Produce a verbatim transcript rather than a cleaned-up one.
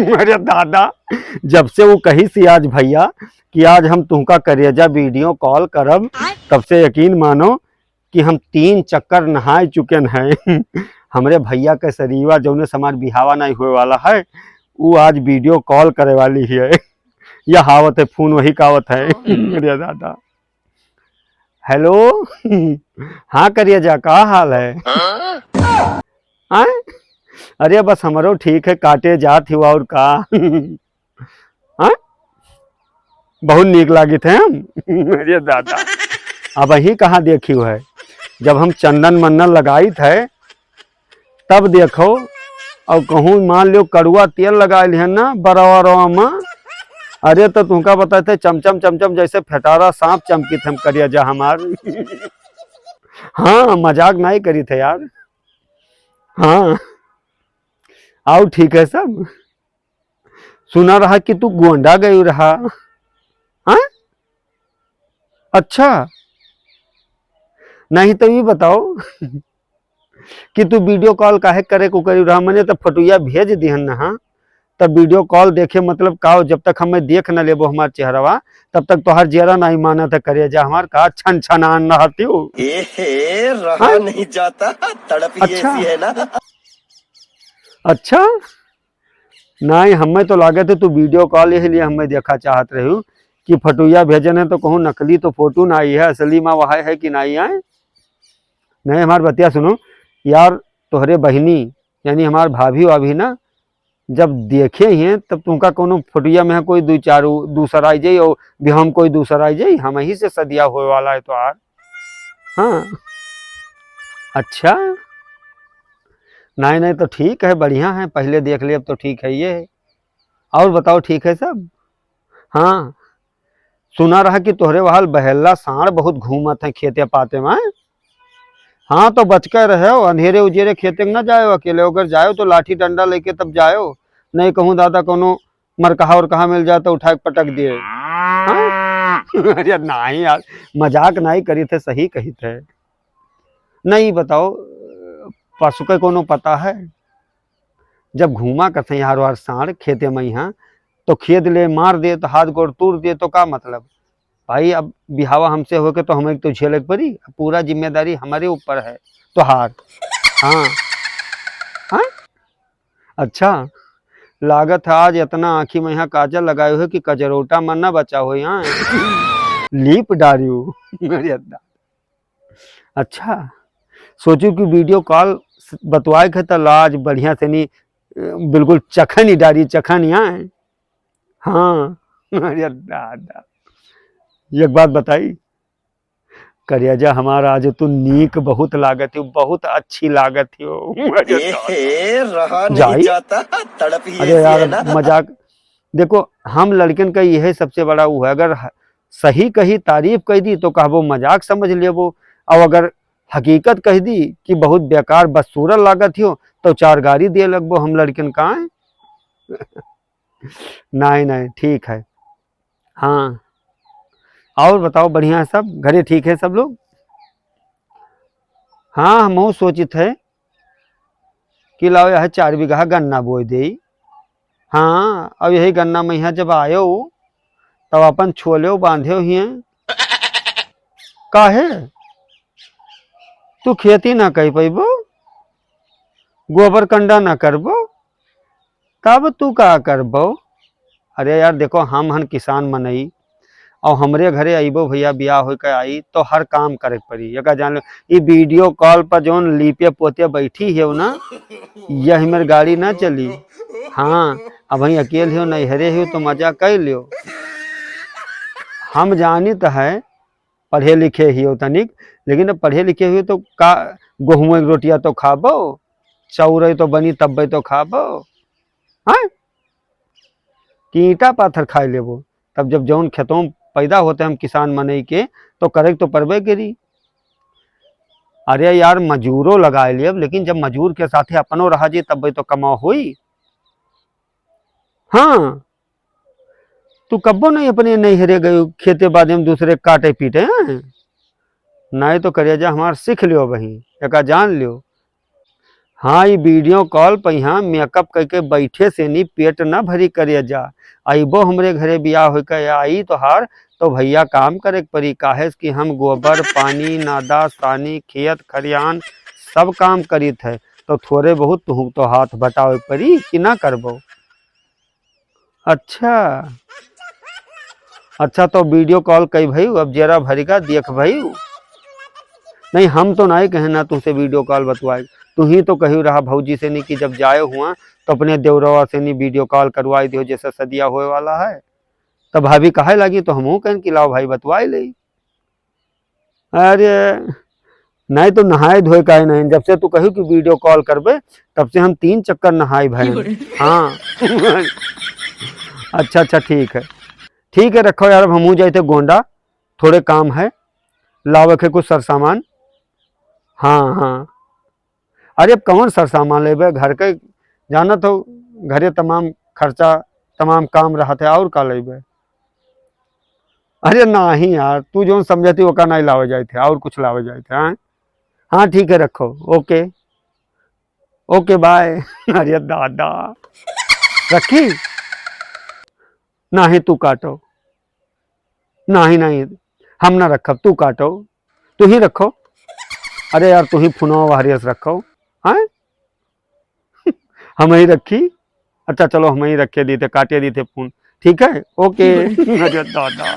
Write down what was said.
अरे दादा, जब से वो कहिस ही आज भइया कि आज हम तुहका करेजा video call करब, तब से यकीन मानो कि हम तीन चक्कर नहाए चुकेन हैं। हमरे भइया के सरीवा, जौने से हमार बिहावा नाहीं होए वाला है, उ आज video call करे वाली ही है। या आवत है फोन, वही का आवत है। अरे दादा, हेलो। हाँ करेजा, का हाल है? आय? अरे बस हमरो ठीक है, काटे जात ही और का। हाँ? बहुत नीक लागित है हम। अरे दादा, अबहीं कहाँ देखियो है, जब हम चंदन मन्नन लगाइत है तब देखो। और कहूँ मान लियो कड़ुआ तेल लगाए लिहन ना बरवा रवा में, अरे तो तुमका बताते चमचम चमचम जैसे फेटारा सांप चमकित हम करेजा हमार। हाँ, मजाक नाहीं करित है यार। हाँ, आउ ठीक है सब। सुना रहा कि तू गोंडा गयू रहा। हाँ? अच्छा, नाहीं तो ये बताओ कि तू video call काहे करे को करी रहा? मने तो फोटुया भेज दिहन ना, हाँ? तब video call देखे मतलब का हो? जब तक हमें देख न लेबो हमार चेहरवा, तब तक तोहार जियरा नाहीं मानत है करेजा हमार, का छन छनान रहती हो। ए हे, रहा हाँ? नहीं जाता, तड़प ही अच्छा। ऐसी है ना। अच्छा, नाहीं, हमें तो लागत है तू video call यही लिए हमें देखा चाहत रही कि फोटुया भेजन है तो कहूँ नकली तो फोटो नाहीं है, असली मा वह है कि नाहीं आए। नाहीं, हमार बतिया सुनो यार, तोहरे बहिनी यानी हमार भाभी वाभी ना जब देखे ही हैं तब तुमका कोनो फोटुया में कोई दू चार उ-, दूसर आई जाई और बिहाव में कोई दूसर आई जाई, हम ही से सदिया होए वाला है तो यार। हाँ, अच्छा, नाहीं नाहीं, तो ठीक है, बढ़िया है, पहले देख ले, अब तो ठीक है ये। और बताओ, ठीक है सब? हाँ, सुना रहा कि तोहरे वहाल बहेला साँड़ बहुत घूमत हैं खेते पाते में। हाँ, तो बच के रहो, अंधेरे उजेरे खेते में ना जायो अकेले, अगर जायो तो लाठी डंडा लेके तब जायो, नहीं कहूँ दादा कोनो मरकहा उरकहा मिल जाए तो उठा के पटक दिए। हाँ? अरे नाहीं यार, मजाक नाहीं करी थे, सही कही थे। नहीं बताओ, पशु के कोनो पता है? जब घूमा करते यार वार साँड़ खेते में यहाँ, तो खेद ले मार दे तो हाथ गोड़ तोड़ दे तो का मतलब? भाई, अब बिहावा हमसे होके तो हमें तो झेले के पड़ी, अब पूरा जिम्मेदारी हमारे ऊपर है, तोहार। हाँ। हाँ? अच्छा, लागत है आज इतना आँखी में यहाँ काजल लगाए हुए कि कजरोटा मन ना बचा हो यहाँ। लीप डारियो। अरे अल्लाह। अच्छा, सोचू कि video call स-, बतवाए के त लाज बढ़िया से नी, अ, बिल्कुल चखनी डारी, चखनी आए। हाँ, अरे दादा। एक बात बताई, करेजा हमारा आज तू नीक बहुत लागत हो, बहुत अच्छी लागत हो। अरे ए दादा। हे, रहा नहीं जाई? जाता, तड़प ही अरे ऐसी यार, है ना। मजाक, देखो, हम लड़कन का यह सबसे बड़ा वो है, अगर ह-, सही कही तारीफ कह दी तो कहबो मजाक समझ लेबो, और अगर हकीकत कह दी कि बहुत बेकार बदसूरत लागत हो तो चार गारी दिए लगबो हम लड़कन का। नाहीं, नाहीं, ठीक है। हाँ, और बताओ, बढ़िया है सब? घरे ठीक है सब लोग? हाँ, हमहू सोचित है कि लाओ, यह चार बीघा गन्ना बोए देई। हाँ, अब यही गन्ना में यहाँ जब आयो, तब अपन छोल्यो बांध्यो हिये। काहे? तू खेती ना कइ पइबो, गोबर कंडा ना करबो, तब तू का करबो? अरे यार, देखो, हम हन किसान मनई, और हमरे घरे अइबो भइया, बियाह होइके आई, तो हर काम करे के पड़ी। एका जान लो, ई video call पर जौन लीपे पोते बैठी हो ना, यही मेर गाड़ी ना चली। हाँ, अबहीं अकेल हो, नैहरे हो, तो मजा कर लियो। हम जानित है, पढ़े लिखे ही हो तनिक, लेकिन अब पढ़े लिखे हुए तो का, गोहुए के रोटिया तो खाबो, चौरे तो बनी तब्बे तो खाबो, हाँ? कि ईंटा पाथर खाए लेबो, तब जब जौन खेतों में पैदा होते हम किसान मनई के, तो करे तो परबे करी। अरे यार, मजूरो लगाए लेब, लेकिन जब मजूर के साथे अपनो रहा जी, तब्बे तो कमाओ होई। हाँ, तू कब्बो नहीं अपने नैहरे गयो, खेते बादे में दूसरे काटे पीटे, हैं? नाहीं तो करेजा हमार सीख लियो बही, एका जान लियो। हाँ, ई video call पे यहाँ makeup कइके बैठे से नी पेट न भरी करे जा। अइबो हमरे घरे बियाह होइके आई तोहार, तो भइया काम करे के परी, काहे से कि हम गोबर, पानी, नादा, सानी, खेत, खरियान सब काम करित है, तो थोड़े बहुत तुहू तो हाथ बटावे के परी कि ना करबो? अच्छा, अच्छा, तो video call कई भई, अब जरा भरिका देख भई। नहीं, हम तो नहीं कहे ना तुमसे video call बतवाए, तू ही तो कही रहा भौजी से नहीं कि जब जाए हुआ तो अपने देवरवा से नहीं video call करवाई दियो, जैसे सदिया होए वाला है। तब भाभी कहे लगी तो हमहू कहन कि लाओ भाई बतवाए ले। अरे, नहीं तो नहाए धोए काहे नहीं, जब से तू कहू कि video call करबे, तब से हम तीन चक्कर नहाए भए। हाँ। अच्छा, अच्छा, ठीक है, ठीक है, रखो यार, अब हमहू जाए थे गोंडा, थोड़े काम है, लावे के कुछ सरसामान। हाँ, हाँ। अरे, अब कौन सरसामान लेबे? घर के, जानत हो, घरे तमाम खर्चा, तमाम काम रहत है, और का लेबे? अरे नाही यार, तू जौन समझती ओका नहीं लावे जाए थे, और कुछ लावे जाए थे। हाँ, हाँ, ठीक है, रखो। OK, OK, bye। अरे दादा, रखी? नाही, तू काटो। नाही, नाही, हम ना रखब, तू काटो, तू ही रखो। अरे यार, तू ही फोनवा वहरियस रखो, हैं? हम ही रखी। अच्छा, चलो, हम ही रखे दीते, काटे दीते फोन, ठीक है? OK। अरे दादा।